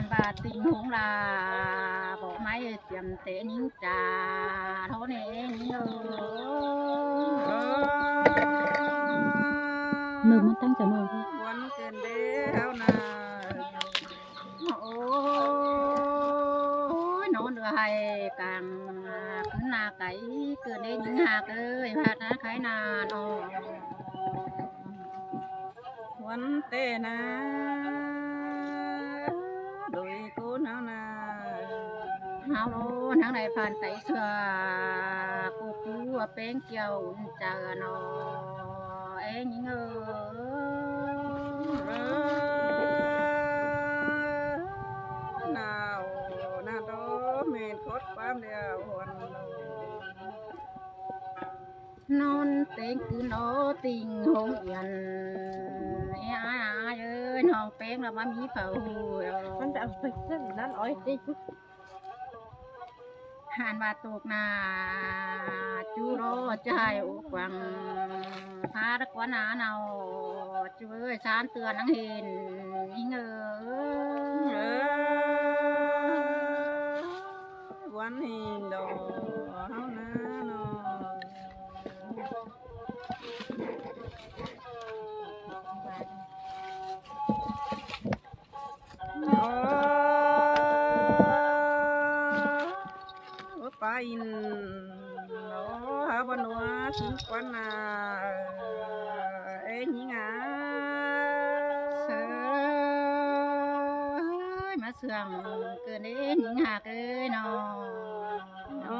ອັນວ່າຕິງຫົງລາ ບອກໄມ້ຕຽມແຕ່ຍິງຈາ ເທົ່ານີ້ເອງເອີຍ. ເນີມມັນຕັ້ງໃຈໜ້ອຍ ວັນເກີນເດ້ເຮົານາ. ໂອ້ຍ ນອນເຮືອໄຮ່ກາງຄືນນາໄກ່ ເກີດໄດ້ຍິງຫາກເອີຍ ພາດນາໄຄນານອອກ ວັນແຕ່ນາ ໂດຍໂກນເຮົານາ ເຮົານາງໄດ້ຜ່ານໄຕເຊື່ອ ກູກູເປັນກ່ຽວອຸ່ນເຈີນອ ເອງຍິງເອີຍ. ນາວນາດອ ແມ່ນຄອດຄວາມແລ້ວ ນອນເຕັງຄືນອ ຕິງໂຮງຮຽນ ເອີຍ ອ້າຍເອີຍ ນ້ອງແປ້ງລະມາມີເຂົາ ມັນໄປເອົາໄປເຊິ່ງນັ້ນ ອ້ອຍ ຫັ້ນວ່າຕົກໜ້າ ຈູລໍຈາຍໂອກວັງ ພາຕະກວນໜາເນົ່າ ຈູເອີຍ ຊານເຕືອນນາງເຫັນ ຍິງເອີຍ. ເອີ ວັນເຮງດອກເຮົານາເນາະ ໂອ້ ປາອິນ ໂອ້ ຫາບໍ່ໜັວ ຊິນກວນນາ ເອ ຍິງອາ ເຊີຍ ມາເຊື່ອງເກີນເດ້ ຍິງຫາກເອີຍເນາະ ໂອ້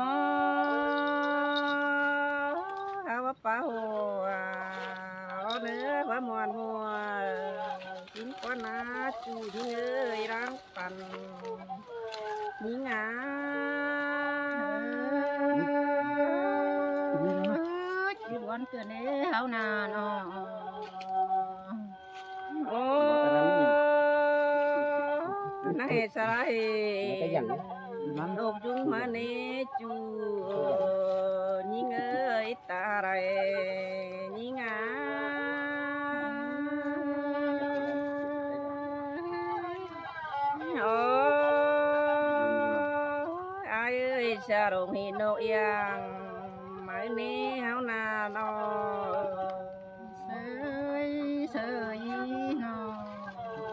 ຫາວ່າປາໂຫ ເດີ ວ່າມ່ວນຫົວ ກິນກ່ອນນາ ຈູຍິງເອີຍ ລ້າງປັນ ຍິງອາ ເອີຍ ຄືບວນເກີນເດ້ ເຮົານາເນາະ ໂອ້ ນາເຮດສາລາເຮ ມັນກໍຫຍັງ ໂອກຈຸງມາເນ ຈູ ຍິງເອີຍ ຕາໄລ ຍິງອາ ໂອ້ຍ ອາຍເອີຍ ສາລົງເຫັນນົກຢ່າງ ມາເນ ເຮົານາເນາະ ເຊີຍ ເຊີຍເນາະ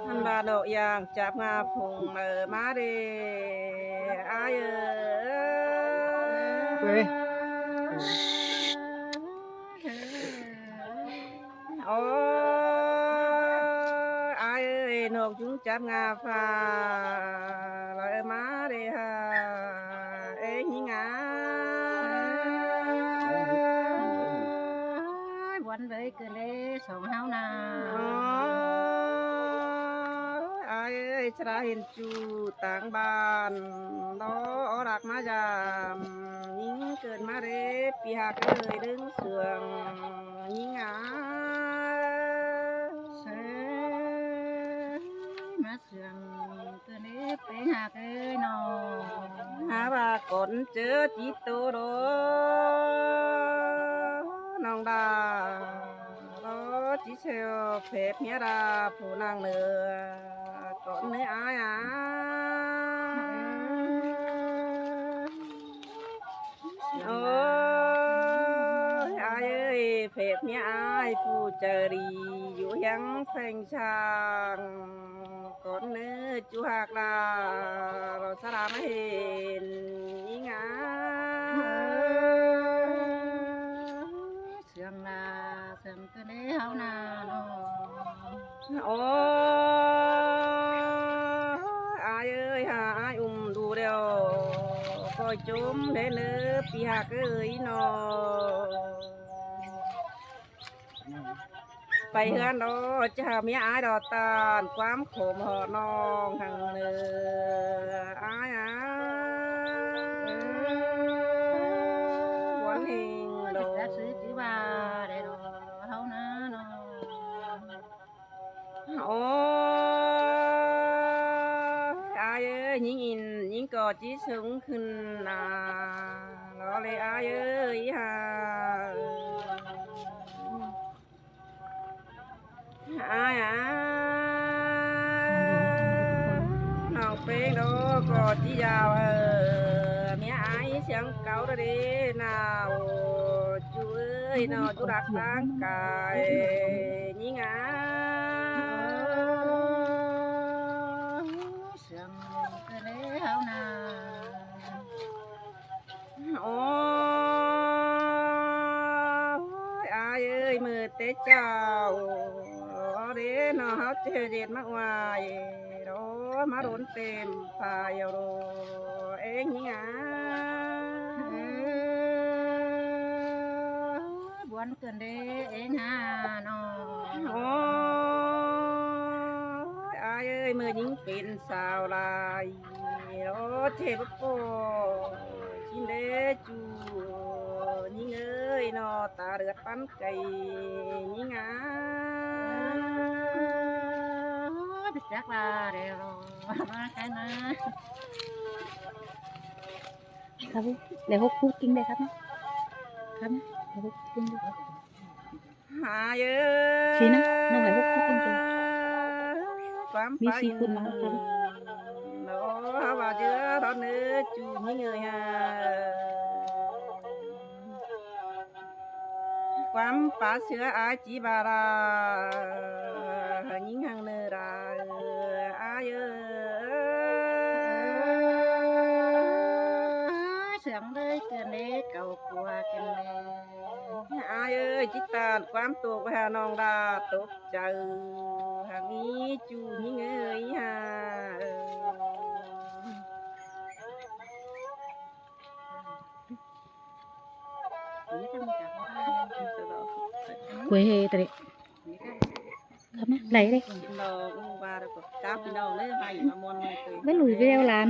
ມັນວ່ານົກຢ່າງຈັບງາພຸງ ເອີ ມາເດ ອາຍເອີຍ ເອີຍ ໂອ້ຍ ອາຍເອີຍ ນົກຍຸງຈັບງາຟ້າ ລະເອີ ມາເດຫາ ເອ ຍິງອາຍ ບວນເລີຍ ເກີນເດ້ ສອງເຮົານາ ໂອ້ຍ ອາຍເອີຍ ສະລາເຫັນ ຈູຕ່າງບ້ານ ລໍອອກລັກມາຢາມ ຍິງເກີດມາເດ້ ປີຫາກເອີຍ ດຶງເຊື່ອງ ຍິງອາ ເຊື່ອງ ມາເຊື່ອງ ເກີດເດ້ ປີຫາກເອີຍ ນ້ອງ ຫາວ່າກ່ອນເຈີຈິໂຕໂດ ນ້ອງດາ ລໍຈິເຊວເພບເມຍດາ ຜູ້ນາງເໜືອ ກ່ອນເນີອາຍອາ ໂອ້ຍ ອາຍເອີຍ ເພບເມຍອາຍ ຜູ້ໃຈດີ ຢູ່ຮຽງແຂວງຊາງ ກ່ອນເນີ ຈຸຫາກລາ ລາສະລາມາເຫັນ ຍິງອາ ເຊື່ອງລາ ເຊື່ອງເກີນເດ້ເຮົານາເນາະ ໂອ້ຍ ອາຍເອີຍ ຫາອາຍອຸ້ມດູແລ້ວ ກໍຈົ່ມແດ່ເນີ ປີຫາກເອີຍເນາະ ໄປເຮືອນດອກ ຈະຫາເມຍອາຍດອກຕານ ຄວາມໂຂມຫອດນ້ອງຫັ້ນເນີ ອາຍອາຍ ບວນເຮງດອກ ຈັກຊື່ຈິວ່າໄດ້ດອກ ເຮົານາເນາະ ໂອ້ຍ ອາຍເອີຍ ຍິງອິນ ຍິງກໍຈິສູງຂຶ້ນນາ ລໍເລີຍ ອາຍເອີຍ ຫາ ອາຍອາ ນ້ອງ ກໍຊິຢາວ ເອີ ເມຍອາຍສຽງເກົ່າເດ້ນາ ໂອ ຈູເອີຍເນາະ ຈຸລັກຮ່າງກາຍຍິງອາຍ ສຽງເກີນເດ້ເຮົານາ. ໂອ້ຍ ອາຍເອີຍ ມື້ແຕ່ເຊົ້າເດ້ເນາະ ເຮົາຈະເຮັດມາໄຫວ້ ໂອ້ ມາດົນເຕັມພາຍໂລ ເອງຫຍັງ ເອີຍ ບວນເກີນເດ້ເອງຫາເນາະ ໂອ້ຍ ອາຍເອີຍ ມື້ຍິງເປັນສາວຫຼາຍ ໂອ້ ເຈັບປວດ ຊິເດຈູຍິງເອີຍເນາະ ຕາເລືອດປັນໄກ່ຍິງອາຍ ໄປຈັກວ່າແລ້ວ ມາໄກມາ ຄັບ ແລ້ວຫົກຄູດກິງໄດ້ຄັບນະ ຄັບນະ ແລ້ວຫົກຄູດກິງໄດ້. ຫາເອີຍ ຊີ້ນະ ນ້ອງໄຫຼຫົກຄູດກິນເດີ ຄວາມ ມີສີ່ຄູນມາ ເນາະ ວ່າເຈືອທອນເນີຈູຍິງເອີຍຫາ ຄວາມປາເສືອອາຍຈີບາລາ ຍິງຫັງເນີລາ ອາຍເອີຍ ສຽງເລີຍເກີນເດເກົ່າກວ່າກັນແດ່. ອາຍເອີຍ ຈິດຕານຄວາມຕົກ ວ່ານ້ອງດາຕົກໃຈ ຫາກມີຈູຍິງເອີຍຫາເອີຍ ກວຍເຮຕະເລ ຄັບນະ ໄຫຼເດ້ ໄປລຸຍໄປແລ້ວຫຼານ.